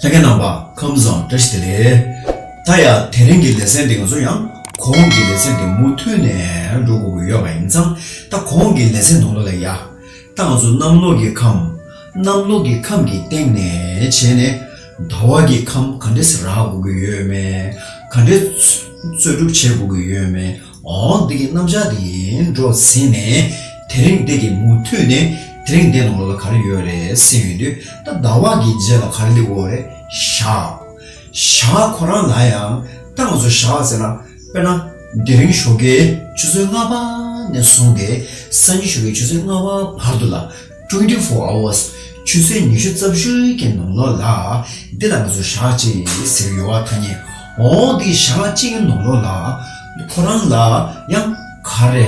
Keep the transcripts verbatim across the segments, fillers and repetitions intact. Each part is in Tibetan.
ལྷན་རྒྱས་རྣམ་པ་ཁམས་བཟང་བཀྲ་ཤིས་བདེ་ལེགས། ད་ཡ་དེ་རིང་གི་ལེ་ཚན་འདི་ང་ཚོ་ཡང་གོང་གི་ལེ་ཚན་འདི་མུ་མཐུད་ནས་འགྲོ་དགོས་ཀྱི་ཡོད་པ་ཡིན་ཙང་། ད་གོང་གི་ལེ་ཚན་ནང་ལོགས་ལ་ཡ། ད་ང་ཚོ་གནམ་ལོ་གི་ཁམས། གནམ་ལོ་གི་ཁམས་ཀྱི་སྟེང་ནས་བྱས་ནས་ཟླ་བ་གི་ཁམས་ག་འདྲས་སེ་རག་དགོས་ཀྱི་ཡོད་མེད། ག་འདྲས་རྩོད་སྒྲུབ་བྱེད་དགོས་ཀྱི་ཡོད་མེད། འོ་འདི་གི་རྣམ་གཞག་འདི་འགྲོ་ཟིན་ནས། དེ་རིང་འདི་གི་མུ་མཐུད་ནས་དེ་རིང་འདི་ནང་ལོགས་ལ་ག་རེ་ཡོད་རེད་ཟེར་ཡོང་དུས། ད་ཟླ་བ་གི་རྗེས་ལ་ག་རེ་སླེབས་ཡོད་རེད། ཞག་ཞག་ཁོ་རང་ལ་ཡང་། ད་ང་ཚོ་ཞག་ཟེར་ན། དཔེར་ན། དེ་རིང་ཞོགས་ཀའི་ཆུ་ཚོད་ལྔ་པ་ནས་བཟུང་སྟེ་སང་ཉིན་ཞོགས་ཀའི་ཆུ་ཚོད་ལྔ་པ་བར་དུ་ལ། twenty four hours། ཆུ་ཚོད་ཉི་ཤུ་རྩ་བཞི་གི་ནང་ལོགས་ལ། འདི་ལ་ང་ཚོ་ཞག་གཅིག་ཟེར་ཡོད་པ་ཐ་སྙད། འོ་འདི་ཞག་གཅིག་གི་ནང་ལོགས་ལ། ཁོ་རང་ལ་ཡང་ག་རེ།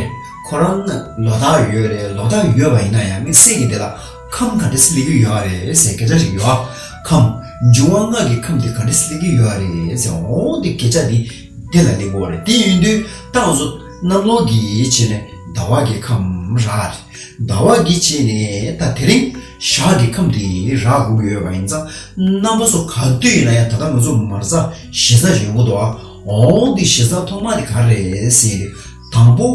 ཁོ་རང་ལ་ལོ་རྟགས་ཡོད་རེད། ལོ་རྟགས་ཡོད་པ་ཡིན་ན་ཡང་དམིགས་བསལ་གྱི་འདི་ལ་ཁམས་ག་འདྲ་སེ་སླེབས་ཀྱི་ཡོད་རེད་ཟེར་སྐད་ཆ་ཞིག་ཡོད། ཁམས། འབྱུང་བ་ལྔ་གི་ཁམས་དེ་ག་འདྲ་སེ་སླེབས་ཀྱི་ཡོད་རེད་ཟེར། འོ་འདི་སྐད་ཆ་འདི་འདི་ལ་སླེབས་ཀྱི་ཡོད་རེད། དེ་ཡིན་དུས་ད་ང་ཚོ་གནམ་ལོ་གི་བྱས་ནས་ཟླ་བ་གི་ཁམས་རག་རེད། ཟླ་བ་གི་བྱས་ནས་ད་དེ་རིང་ཞག་གི་ཁམས་དེ་རག་དགོས་ཀྱི་ཡོད་པ་ཡིན་ཙང་། རྣམ་པ་ཚོ་ག་དུས་ཡིན་ན་ཡང་ད་ལྟ་ང་ཚོ་མ་རྩ་གཞི་རྩ་ཡོང་གི་འདུག་ཨ། འོ་འདི་གཞི་རྩ་ཐོག་མ་དེ་ག་རེ་རེད་ཟེར་དུས། དང་པོ་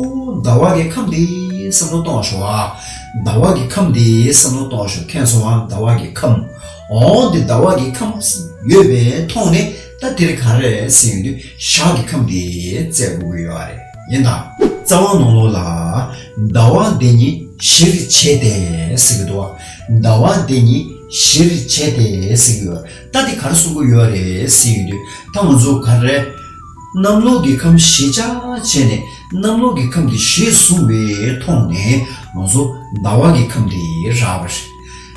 ཟླ་བ་གི་ཁམས་དེ་བསམ་བློ་གཏོང་ཤོག་ཨ། ཟླ་བ་གི་ཁམས་དེ་བསམ་བློ་གཏོང་ཤོག་མཁྱེན་སོང་ཨ། ཟླ་བ་གི་ཁམས། འོ་འདི་ཟླ་བ་གི་ཁམས་ཡོད་པའི་ཐོག་ནས། ད་དེ་རིང་ག་རེ་ཟེར་ཡོང་དུས་ཞག་གི་ཁམས་དེ་བཙལ་དགོས་ཀྱི་ཡོད་རེད། ཡིན་ད། རྩ་བ་ནང་ལོགས་ལ་ཟླ་བ་འདི་ཉིད་གཞིར་བྱས་ཏེ་ཟེར་གྱི་འདུག་བ། ཟླ་བ་འདི་ཉིད་གཞིར་བྱས་ཏེ་ཟེར་གྱི་ཡོད། ད་འདི་ག་རེ་གསུང་གི་ཡོད་རེད་ཟེར་ཡོང་དུས། ད་ང་ཚོ་ག་རེ། གནམ་ལོ་གི་ཁམས་གཞི་རྩ་བྱས་ནས། གནམ་ལོ་གི་ཁམས་དེ་གཞིར་བཟུང་བའི་ཐོག་ནས་ང་ཚོ་ཟླ་བ་གི་ཁམས་དེ་རག་པ་རེད།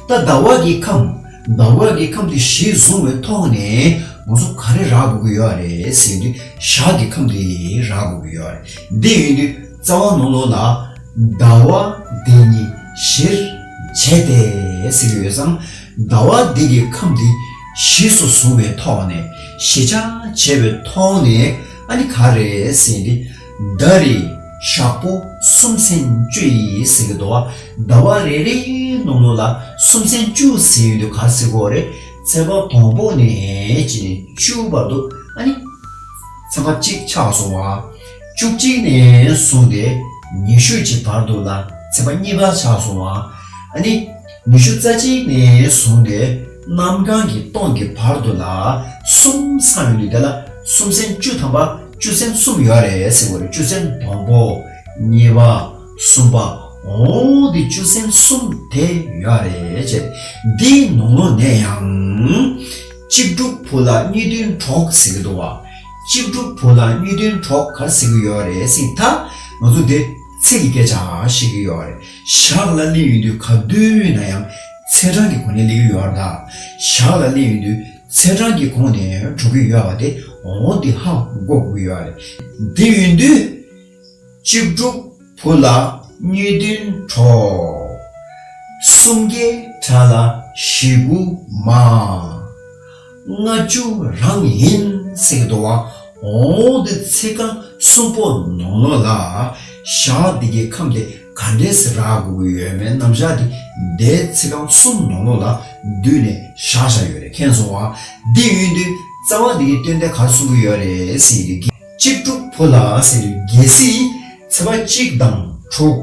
ད་ཟླ་བ་གི་ཁམས། ཟླ་བ་གི་ཁམས་དེ་གཞིར་བཟུང་བའི་ཐོག་ནས་ང་ཚོ་ག་རེ་རག་དགོས་ཀྱི་ཡོད་རེད་ཟེར་དུས། ཞག་གི་ཁམས་དེ་རག་དགོས་ཀྱི་ཡོད་རེད། འདི་ཡིན་དུས་རྩ་བ་ནང་ལོགས་ལ་ཟླ་བ་འདི་ཉིད་གཞིར་བྱས་ཏེ་ཟེར་གྱི་ཡོད་ཙང་། ཟླ་བ་འདི་གི་ཁམས་འདི་གཞིར་སུ་བཟུང་བའི་ཐོག་ནས། གཞི་རྩ་བྱས་པའི་ཐོག་ནས། ཨ་ནི་ག་རེ་ཟེར་དུས། ཟླ་རེའི་ཞག་པོ་གསུམ་ཚན་བཅུ་ཡིས་ཟེར་གྱི་འདུག་བ། ཟླ་བ་རེ་རེའི་ནང་ལོགས་ལ་གསུམ་ཚན་བཅུ་ཟེར་ཡོང་དུས་ག་རེ་ཟེར་གྱི་ཡོད་རེད། ཚེས་པ་དང་པོ་ནས་བྱས་ནས་བཅུ་བར་དུ། ཨ་ནི་ཚན་ཁ་གཅིག་ཆགས་སོང་བ། བཅུ་གཅིག་ནས་བཟུང་སྟེ་ཉི་ཤུ་གཅིག་བར་དུ་ལ་ཚེས་པ་གཉིས་པ་ཆགས་སོང་བ། ཨ་ནི་ཉི་ཤུ་རྩ་གཅིག་ནས་བཟུང་སྟེ་གནམ་གང་གི་སྟོང་གི་བར་དུ་ལ་གསུམ་ཚང་ཡོང་དུས། དེ་ལ་གསུམ་ཚན་བཅུ་ཐམ་པ། བཅུ་ཚན་གསུམ་ཡོད་རེད་ཟེར་བ་རེད། བཅུ་ཚན་དང་པོ། གཉིས་པ། གསུམ་པ། འོ་འདི་བཅུ་ཚན་གསུམ་དེ་ཡོད་རེད་ཅེས། འདིའི་ནང་ལོགས་ནས་ཡང་གཅིག་དྲུག་བུ་ལ་གཉིས་བདུན་གྲོགས་ཟེར་གྱི་འདུག་བ། གཅིག་དྲུག་བུ་ལ་གཉིས་བདུན་གྲོགས་ག་རེ་ཟེར་གྱི་ཡོད་རེད་ཟེར། ད་ང་ཚོ་འདི་ཚིག་གི་སྐད་ཆ་བཤད་ཀྱི་ཡོད་རེད། ཞག་ལ་སླེབས་ཡོང་དུས་ག་དུས་ཡིན་ན་ཡང་ཚེས་གྲངས་ཀྱི་སྒོ་ནས་སླེབས་ཀྱི་ཡོད་རེད། ད་ཞག་ལ་སླེབས་ཡོང་དུས་ཚེས་གྲངས་ཀྱི་སྒོ་ནས་འགྲོ་གི་ཡོད་པ་དེ། འོ་འདི་ཧ་གོ་དགོས་ཀྱི་ཡོད་རེད། འདི་ཡིན་དུས། གཅིག་དྲུག་བུ་ལ་གཉིས་བདུན་གྲོགས། གསུམ་བརྒྱའི་བྲག་ལ་བཞི་དགུ་མ། ལྔ་བཅུ་རང་ཡིན་ཟེར་གྱི་འདུག་བ། འོ་འདི་ཚིག་རྐང་གསུམ་པོ་ནང་ལོགས་ལ་ཞག་འདི་གི་ཁམས་དེ་ག་འདྲས་སེ་རག་དགོས་ཀྱི་ཡོད་མེད་རྣམ་གཞག་དེ་འདིའི་ཚིག་རྐང་གསུམ་ནང་ལོགས་ལ་བསྡུས་ནས་བཞག་བཞག་ཡོད་རེད། མཁྱེན་སོང་བ། འདི་ཡིན་དུས་རྩ་བ་འདི་གི་སྟོན་ཏེ་ག་རེ་གསུང་གི་ཡོད་རེད་ཟེར་གྱི། གཅིག་དྲུག་བུ་ལ་ཟེར་དུས་གལ་སྲིད་ཚེས་པ་གཅིག་དང་དྲུག་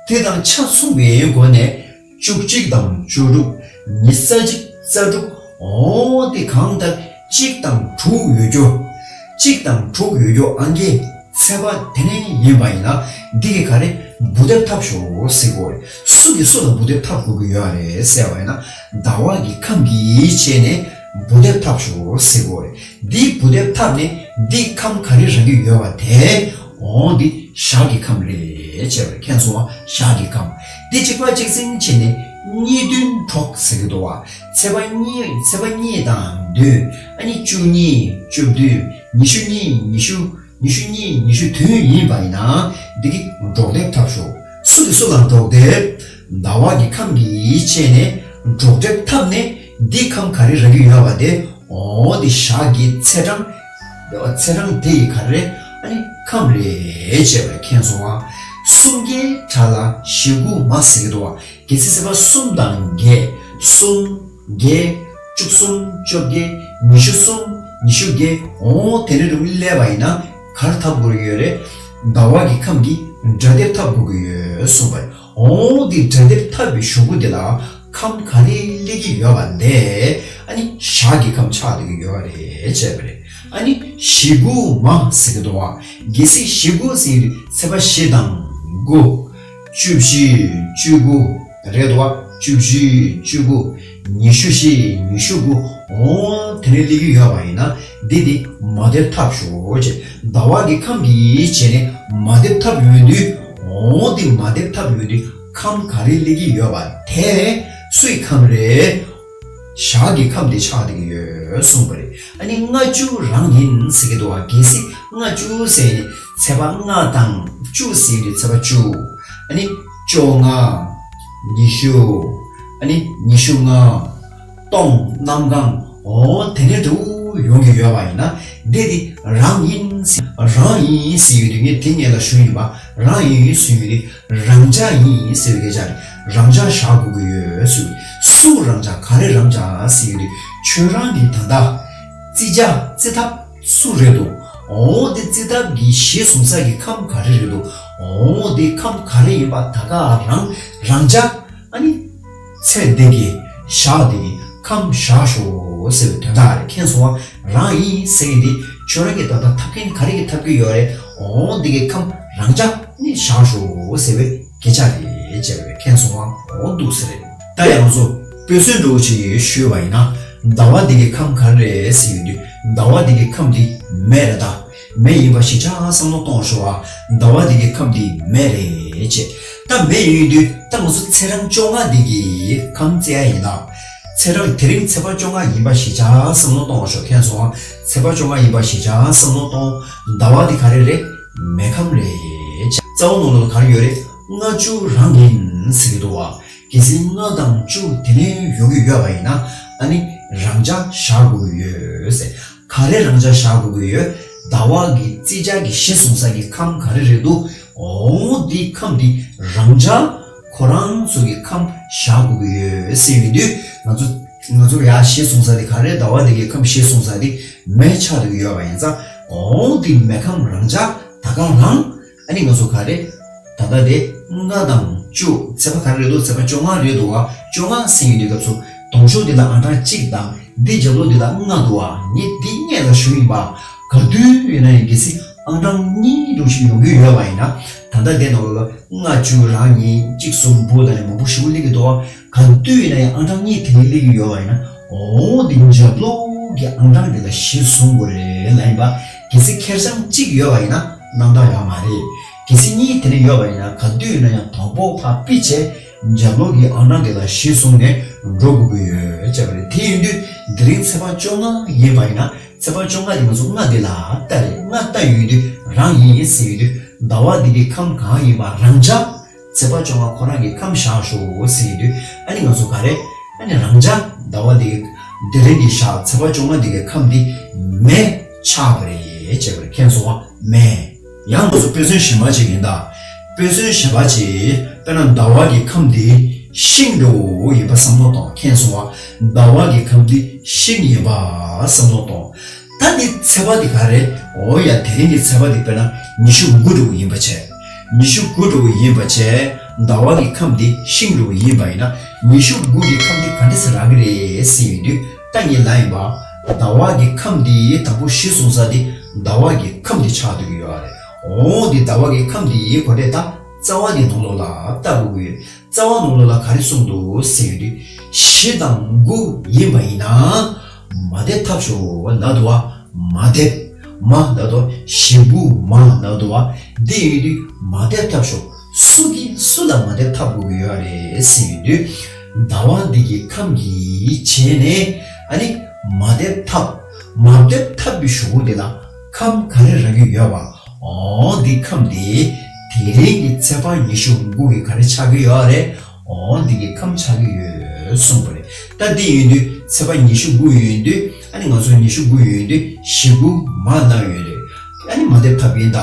དེ་དང་ཆ་མཚུངས་པའི་སྒོ་ནས་བཅུ་གཅིག་དང་བཅུ་དྲུག་ཉི་ཤུ་རྩ་གཅིག་རྩ་དྲུག་འོ་དེ་གང་ལྟར་གཅིག་དང་དྲུག་ཡོད་རྒྱུ། གཅིག་དང་དྲུག་ཡོད་རྒྱུ་ཨང་ཀའི་ཚེས་པ་དེ་ནས་ཡིན་པ་ཡིན་ན། འདི་གི་ག་རེ་འབུལ་འདེབས་འཐབ་ཤོག་ཟེར་གྱི་ཡོད་རེད། སུ་གིས་སུ་ལ་འབུལ་འདེབས་འཐབ་དགོས་ཀྱི་ཡོད་རེད་ཟེར་བ་ཡིན་ན། ཟླ་བ་གི་ཁམས་ཀྱིས་བྱས་ནས་འབུལ་འདེབས་འཐབ་ཤོག་ཟེར་གྱི་ཡོད་རེད། འདིའི་འབུལ་འདེབས་འཐབ་ནས་འདི་ཁམས་ག་རེ་རག་གི་ཡོད་པ་དེ། འོ་འདི་ཞག་གི་ཁམས་རེད་ཅེས་པར་མཁྱེན་སོང་བ། ཞག་གི་ཁམས་འདི་གཅིག་པ་གཅིག་འཛིན་བྱས་ནས་གཉིས་བདུན་གྲོགས་ཟེར་གྱི་འདུག་བ། ཚེས་པ་གཉིས། ཚེས་པ་གཉིས་དང་བདུན། ཨ་ནི་བཅུ་གཉིས། བཅུ་བདུན། ཉི་ཤུ་གཉིས། ཉི་ཤུ། ཉི་ཤུ་གཉིས། ཉི་ཤུ་བདུན་ཡིན་པ་ཡིན་ན། འདི་གི་གྲོགས་འདེབས་འཐབ་ཤོག་སུ་གིས་སུ་ལ་གྲོགས་འདེབས། ཟླ་བ་གི་ཁམས་ཀྱིས་བྱས་ནས་གྲོགས་འདེབས་འཐབ་ནས་འདི་ཁམས་ག་རེ་རག་གི་ཡོད་པ་དེ། འོ་འདི་ཞག་གི་ཚེས་གྲངས། ཚེས་གྲངས་དེ་ཡི་ག་རེ། ཨ་ནི་ཁམས་རེད་ཅེས་པར་མཁྱེན་སོང་བ། གསུམ་བརྒྱའི་བྲག་ལ་བཞི་དགུ་མ་ཟེར་གྱི་འདུག་བ། གལ་སྲིད་ཚེས་པ་གསུམ་དང་བརྒྱད། གསུམ། བརྒྱད། བཅུ་གསུམ་བཅོ་བརྒྱད། ཉི་ཤུ་གསུམ། ཉི་ཤུ་བརྒྱད། འོ་དེ་འདྲ་རུ་སླེབས་པ་ཡིན་ན་ག་རེ་འཐབ་དགོས་ཀྱི་ཡོད་རེད། ཟླ་བ་གི་ཁམས་ཀྱི་སྒྲ་སྡེབ་འཐབ་དགོས་ཀྱི་ཡོད་གསུངས་པ་རེད། འོ་དེ་སྒྲ་སྡེབ་འཐབ་པའི་གཞུག་གུ་དེ་ལ་ཁམས་ག་རེ་སླེབས་ཀྱི་ཡོད་པ་དེ་ཨ་ནི་ཞག་གི་ཁམས་ཆགས་བསྡད་ཀྱི་ཡོད་རེད་བྱས་པ་རེད། ཨ་ནི་བཞི་དགུ་མ་ཟེར་གྱི་འདུག་བ། གལ་སྲིད་བཞི་དགུ་ཟེར་ཡོད་དུས་ཚེས་པ་བཞི་དང་དགུ། བཅུ་བཞི། བཅུ་དགུ། རེད་འདུག་བ། བཅུ་བཞི། བཅུ་དགུ། ཉི་ཤུ་བཞི། ཉི་ཤུ་དགུ། འོ་དེ་འདྲ་སླེབས་ཀྱི་ཡོད་པ་ཡིན་ན་འདི་དེ་མ་སྡེབ་འཐབ་ཤོག་ཅེས། ཟླ་བ་གི་ཁམས་ཀྱི་བྱས་ནས་མ་སྡེབ་འཐབ་ཡོང་དུས། འོ་དེ་མ་སྡེབ་འཐབ་ཡོང་དུས་ཁམས་ག་རེ་སླེབས་ཀྱི་ཡོད་པ་དེ་སུའི་ཁམས་རེད། ཞག་གི་ཁམས་དེ་ཆགས་བསྡད་ཀྱི་ཡོད་གསུངས་པ་རེད། ཨ་ནི་ལྔ་བཅུ་རང་ཡིན་ཟེར་གྱི་འདུག་བ། གལ་སྲིད་ལྔ་བཅུ་ཟེར་ནས་ཚེས་པ་ལྔ་དང་བཅུ་ཟེར་ནས་ཚེས་པ་བཅུ། ཨ་ནི་བཅོ་ལྔ། ཉི་ཤུ། ཨ་ནི་ཉི་ཤུ་ལྔ། སྟོང་། གནམ་གང་། འོ་དེ་འདྲ་དུ་ཡོང་གི་ཡོད་པ་ཡིན་ན་འདི་དེ་རང་ཡིན་ཟེར། རང་ཡིན་ཟེར་ཡོད་དུས་ངས་དེ་སྔོན་ལ་ཞུས་ཡིན་པ། རང་ཡིན་ཟེར་ཡོད་དུས། རང་འཇགས་ཡིན་ཟེར་བའི་སྐད་ཆ་རེད། རང་འཇགས་བཞག་དགོས་ཀྱི་ཡོད་ཟེར། སུ་རང་འཇགས། ག་རེ་རང་འཇགས་ཟེར་ཡོད་དུས། ཁྱོད་རང་གི་ད་ལྟ་བརྩི་བྱ་བརྩི་ཐབས་སུ་རེད་འདུག་འོ་དེ་བརྩི་ཐབས་ཀྱི་གཞི་བཟུང་ས་ཀྱི་ཁམས་ག་རེ་རེད་འདུག་འོ་དེ་ཁམས་ག་རེ་ཡིན་པ་ད་ག་རང་རང་འཇགས། ཨ་ནི་ཚེ་འདི་གི་ཞག་འདི་གི་ཁམས་བཞག་ཤོག་ཟེར་བའི་དོན་དག་རེད། མཁྱེན་སོང་བ། རང་ཡིན་ཟེར་མཁན་འདི་ཁྱོད་རང་གི་ད་ལྟ་འཐབ་མཁན་ག་རེ་གི་འཐབ་ཀྱི་ཡོད་རེད། འོ་འདི་གི་ཁམས་རང་འཇགས་ནི་བཞག་ཤོག་ཟེར་བའི་སྐད་ཆ་རེད་ཅེས་པའི། མཁྱེན་སོང་བ། འོ་འདུག་ཟེར་རེད། ད་ཡང་ང་ཚོ་དཔེ་མཚོན་འདྲ་བོ་ཅིག་ཞུས་པ་ཡིན་ན། ཟླ་བ་འདི་གི་ཁམས་ག་རེ་རེད་ཟེར་ཡོང་དུས། ཟླ་བ་འདི་གི་ཁམས་འདི་མེ་རེད་ད། མེ་ཡིན་པ་ཞིག་ཆ་བསམ་བློ་གཏོང་ཤོག་ཨ། ཟླ་བ་འདི་གི་ཁམས་འདི་མེ་རེད་ཅེས། ད་མེ་ཡིན་དུས་ད་ང་ཚོ་ཚེས་གྲངས་བཅོ་ལྔ་འདི་གི་ཁམས་བཙལ་ཡ་ཡིན་ད། ཚེས་གྲངས་དེ་རིང་ཚེས་པ་བཅོ་ལྔ་ཡིན་པ་ཞིག་ཆ་བསམ་བློ་གཏོང་ཤོག། མཁྱེན་སོང་ཨ། ཚེས་པ་བཅོ་ལྔ་ཡིན་པ་ཞིག་ཆ་བསམ་བློ་གཏོང་། ཟླ་བ་འདི་ག་རེ་རེད། མེ་ཁམས་རེད་ཅེས། རྩ་བ་ནང་ལོགས་ལ་ག་རེ་ཡོད་རེད། ལྔ་བཅུ་རང་ཡིན་ཟེར་གྱི་འདུག་བ། གལ་སྲིད་ལྔ་དང་བཅུ་དེ་ནས་ཡོང་གི་ཡོད་པ་ཡིན་ན། ཨ་ནི་རང་འཇགས་བཞག་དགོས་ཀྱི་ཡོད་ཟེར། ག་རེ་རང་འཇགས་བཞག་དགོས་ཀྱི་ཡོད། ཟླ་བ་གི་བརྩི་བྱ་གི་གཞི་བཟུང་ས་གི་ཁམས་ག་རེ་རེད་འདུག་འོ་འདི་ཁམས་འདི་རང་འཇགས་ཁོ་རང་ཚོ་གི་ཁམས་བཞག་དགོས་ཀྱི་ཡོད་ཟེར་ཡོང་དུས། ང་ཚོ་ང་ཚོ་ཡར་གཞི་བཟུང་ས་དེ་ག་རེ། ཟླ་བ་འདི་གི་ཁམས་གཞི་བཟུང་ས་དེ་མེ་ཆགས་བསྡད་ཀྱི་ཡོད་པ་ཡིན་ཙང་། འོ་འདི་མེ་ཁམས་རང་འཇགས་ད་ག་རང་། ཨ་ནི་ང་ཚོ་ག་རེ། ད་ལྟ་དེ་ལྔ་དང་བཅུ། ཚེས་པ་ག་རེ་རེད་འདུག་ཚེས་པ་བཅོ་ལྔ་རེད་འདུག་བ། བཅོ་ལྔ་ཟེར་ཡོང་དུས་སྐབས་སུ་དང་ཤོག་འདི་ལ་ཨང་གྲངས་གཅིག་དང་འདི་རྒྱབ་ལོགས་འདི་ལ་ལྔ་འདུག་བ། ངས་འདི་སྔོན་ལ་ཞུས་ཡིན་པ། ག་དུས་ཡིན་ན་ཡང་གལ་སྲིད་ཨང་གྲངས་གཉིས་འདྲ་ཞིག་ཡོང་གི་ཡོད་པ་ཡིན་ན། ད་ལྟ་དེ་ནང་ལོགས་ལ་ལྔ་བཅུ་རང་ཡིན། གཅིག་གསུམ་བུ་དང་ནི་མང་པོ་ཞིག་སླེབས་ཀྱི་འདུག་བ། ག་དུས་ཡིན་ན་ཡང་ཨང་གྲངས་གཉིས་དེ་ནས་སླེབས་ཀྱི་ཡོད་པ་ཡིན་ན། འོ་འདི་རྒྱབ་ལོགས་ཀྱི་ཨང་གྲངས་དེ་ལ་གཞི་བཟུང་དགོས་རེད་ལབ་ཡིན་པ། གལ་སྲིད་ཁེར་རྐྱང་གཅིག་ཡོད་པ་ཡིན་ན་རྣམ་དག་ཡོད་མ་རེད། གལ་སྲིད་གཉིས་དེ་ནས་ཡོད་པ་ཡིན་ན། ག་དུས་ཡིན་ན་ཡང་དང་པོ་ཕར་ཕུད་བྱས། རྒྱབ་ལོགས་ཀྱི་ཨང་གྲངས་དེ་ལ་གཞི་བཟུང་ནས་འགྲོ་དགོས་ཀྱི་ཡོད་ཅེས་པ་རེད། དེ་ཡིན་དུས་དེ་རིང་ཚེས་པ་བཅོ་ལྔ་ཡིན་པ་ཡིན་ན། ཚེས་པ་བཅོ་ལྔ་དེ་ང་ཚོ་ལྔ་དེ་ལ་ལྟ་རེད། ལྔ་ལྟ་ཡོང་དུས་རང་ཡིན་ཟེར་ཡོང་དུས། ཟླ་བ་འདི་གི་ཁམས་གང་ཡིན་པ་རང་འཇགས། ཚེས་པ་བཅོ་ལྔ་ཁོ་རང་གི་ཁམས་བཞག་ཤོག་ཟེར་ཡོང་དུས། ཨ་ནི་ང་ཚོ་ག་རེ། ཨ་ནི་རང་འཇགས་ཟླ་བ་འདི་གི་དེ་རིང་གི་ཞག་ཚེས་པ་བཅོ་ལྔ་འདི་གི་ཁམས་འདི་མེ་ཆགས་པ་རེད་ཅེས་པ་རེད། མཁྱེན་སོང་བ། མེ། ཡང་ང་ཚོ་དཔེ་མཚོན་གཞན་པ་ཅིག་ཡིན་ད། དཔེ་མཚོན་གཞན་པ་ཅིག། དཔེར་ན་ཟླ་བ་གི་ཁམས་འདི་ཤིང་འདྲ་བོ་ཡིན་པ་བསམ་བློ་གཏོང་། མཁྱེན་སོང་བ། ཟླ་བ་གི་ཁམས་འདི་ཤིང་ཡིན་པ་བསམ་བློ་གཏོང་། ད་འདི་ཚེས་པ་འདི་ག་རེ། འོ་ཡ། དེ་རིང་གི་ཚེས་པ་འདི་དཔེར་ན་ཉི་ཤུ་དགུ་འདྲ་བོ་ཡིན་པ་བྱས། ཉི་ཤུ་དགུ་འདྲ་བོ་ཡིན་པ་བྱས། ཟླ་བ་གི་ཁམས་འདི་ཤིང་འདྲ་བོ་ཡིན་པ་ཡིན་ན། ཉི་ཤུ་དགུ་གི་ཁམས་འདི་ག་འདྲ་སེ་རག་གི་རེད་ཟེར་ཡོང་དུས། ད་ངས་ལབ་ཡིན་པ། ཟླ་བ་གི་ཁམས་འདི་དང་པོ་གཞི་བཟུང་ས་འདི་ཟླ་བ་གི་ཁམས་འདི་ཆགས་བསྡད་ཀྱི་ཡོད་རེད། འོ་འདི་ཟླ་བ་གི་ཁམས་འདི་གོ་དེ་ད་རྩ་བ་འདི་ནང་ལོགས་ལ་ལྟ་དགོས་ཀྱི་ཡོད། རྩ་བ་ནང་ལོགས་ལ་ག་རེ་གསུངས་འདུག་ཟེར་ཡོང་དུས། བཞི་དང་དགུ་ཡིན་པ་ཡིན་ན། མ་སྡེབ་འཐབ་ཤོག་ལབ་འདུག་བ། མ་སྡེབ། མ་ལབ་འདུག་བཞི་དགུ་མ་ལབ་འདུག་བ། འདི་ཡོང་དུས་མ་སྡེབ་འཐབ་ཤོག་སུ་གིས་སུ་ལ་མ་སྡེབ་འཐབ་དགོས་ཀྱི་ཡོད་རེད་ཟེར་ཡོང་དུས། ཟླ་བ་འདི་གི་ཁམས་ཀྱི་བྱས་ནས་ཨ་ནི་མ་སྡེབ་འཐབ། མ་སྡེབ་འཐབ་པའི་གཞུག་གུ་དེ་ལ་ཁམས་ག་རེ་རག་གི་ཡོད་པ། འོ་འདི་ཁམས་དེ་དེ་རིང་གི་ཚེས་པ་ཉི་ཤུ་དགུ་གི་ག་རེ་ཆགས་ཀྱི་ཡོད་རེད། འོ་འདི་གི་ཁམས་ཆགས་ཀྱི་ཡོད་གསུངས་པ་རེད། ད་འདི་ཡོང་དུས་ཚེས་པ་ཉི་ཤུ་དགུ་ཡོང་དུས། ཨ་ནི་ང་ཚོ་ཉི་ཤུ་དགུ་ཡོང་དུས་བཞི་དགུ་མ་ལབ་ཡོང་དུས། ཨ་ནི་མ་སྡེབ་འཐབ་ཡིན་ད།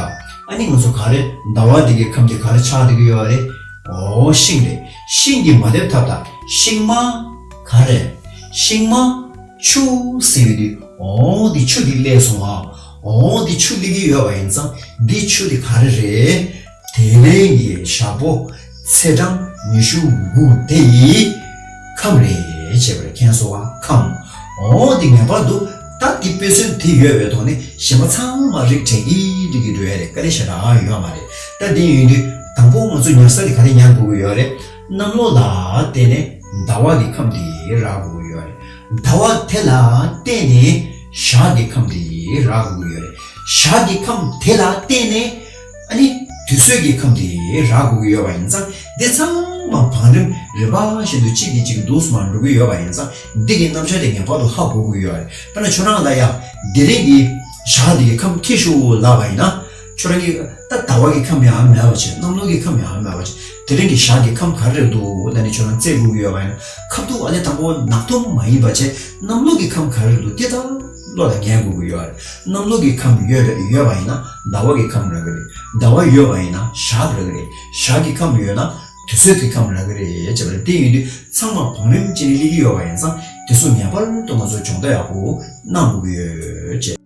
ཨ་ནི་ང་ཚོ་ག་རེ། ཟླ་བ་འདི་གི་ཁམས་དེ་ག་རེ་ཆགས་བསྡད་ཀྱི་ཡོད་རེད། འོ་ཤིང་རེད། ཤིང་གི་མ་སྡེབ་འཐབ་ད། ཤིང་མ་ག་རེ། ཤིང་མ། ཆུ་ཟེར་ཡོང་དུས་འོ་འདི་ཆུ་འདི་སླེབས་སོང་ཨ། འོ་འདི་ཆུ་སླེབས་ཀྱི་ཡོད་པ་ཡིན་ཙང་འདི་ཆུ་འདི་ག་རེ་རེད། དེ་རིང་གི་ཞག་པོ་ཚེས་གྲངས་ཉི་ཤུ་དགུ་དེ་ཡི་ཁམས་རེད་བྱས་པ་རེད། མཁྱེན་སོང་ཨ། ཁམས། འོ་འདི་ངེས་པར་དུ་ད་འདི་དཔེ་མཚོན་དེ་ཡོད་པའི་ཐོག་ནས་གཞན་པ་ཚང་མ་རིགས་གྲས་ཀྱི་རིགས་ཀྱི་འགྲོ་ཡ་རེད། དཀའ་ལས་ཞེ་དྲག་ཡོད་མ་རེད། ད་འདི་ཡིན་དུས་དང་པོ་ང་ཚོ་ཉར་ས་དེ་ག་རེ་ཉར་དགོས་ཀྱི་ཡོད་རེད། གནམ་ལོ་ལ་བརྟེན་ནས་ཟླ་བ་གི་ཁམས་དེ་རག་དགོས་ཀྱི་ཡོད་རེད། ཟླ་བ་དེ་ལ་བརྟེན་ནས་ཞག་གི་ཁམས་དེ་རག་དགོས་ཀྱི་ཡོད་རེད། ཞག་གི་ཁམས་དེ་ལ་བརྟེན་ནས་ཨ་ནི་དུས་ཚོད་ཀྱི་ཁམས་དེ་རག་དགོས་ཀྱི་ཡོད་པ་ཡིན་ཙང་འདི་ཚང་མ་བང་རིམ་རིམ་པ་བཞིན་དུ་གཅིག་གིས་གཅིག་འདུག་སེ་མར་འགྲོ་གི་ཡོད་པ་ཡིན་ཙང་འདི་གི་རྣམ་གཞག་དེ་ངེས་པར་དུ་ཧ་གོ་དགོས་ཀྱི་ཡོད་རེད། དཔེར་ན་ཁྱོད་རང་ལ་ཡ་དེ་རིང་གི་ཞག་འདི་གི་ཁམས་འཁྱེར་ཤོག་ལབ་པ་ཡིན་ན། ཁྱོད་རང་གི་ད་ཟླ་བ་གི་ཁམས་ཡང་མེད་པ་བྱས། གནམ་ལོ་གི་ཁམས་ཡང་མེད་པ་བྱས། དེ་རིང་གི་ཞག་གི་ཁམས་ག་རེ་འདུག་ད་ནི་ཁྱོད་རང་བཙལ་དགོས་ཀྱི་ཡོད་པ་ཡིན་ན། ཁ་ཐུག་ཨ་ནི་དང་པོ་ནག་ཐུམ་མ་ཡིན་པ་བྱས། གནམ་ལོ་གི་ཁམས་ག་རེ་འདུག་དེ་ད་བློ་ལ་ངེས་དགོས་ཀྱི་ཡོད་རེད། གནམ་ལོ་གི་ཁམས་ཡོད་པ་ཡོད་པ་ཡིན་ན་ཟླ་བ་གི་ཁམས་རག་གི་རེད། ཟླ་བ་ཡོད་པ་ཡིན་ན་ཞག་རག་གི་རེད། ཞག་གི་ཁམས་ཡོད་ན་དུས་ཚོད་ཀྱི་ཁམས་རག་གི་རེད་བྱས་པ་རེད། དེ་ཡིན་དུས་ཚང་མ་བང་རིམ་བྱས་ནས་སླེབས་ཀྱི་ཡོད་པ་ཡིན་ཙང་དེ་ཚོ་ངེས་པར་དུ་ང་ཚོ་སྦྱོང་བརྡར་ཡག་པོ་གནང་དགོས་ཀྱི་ཡོད་ཅེས།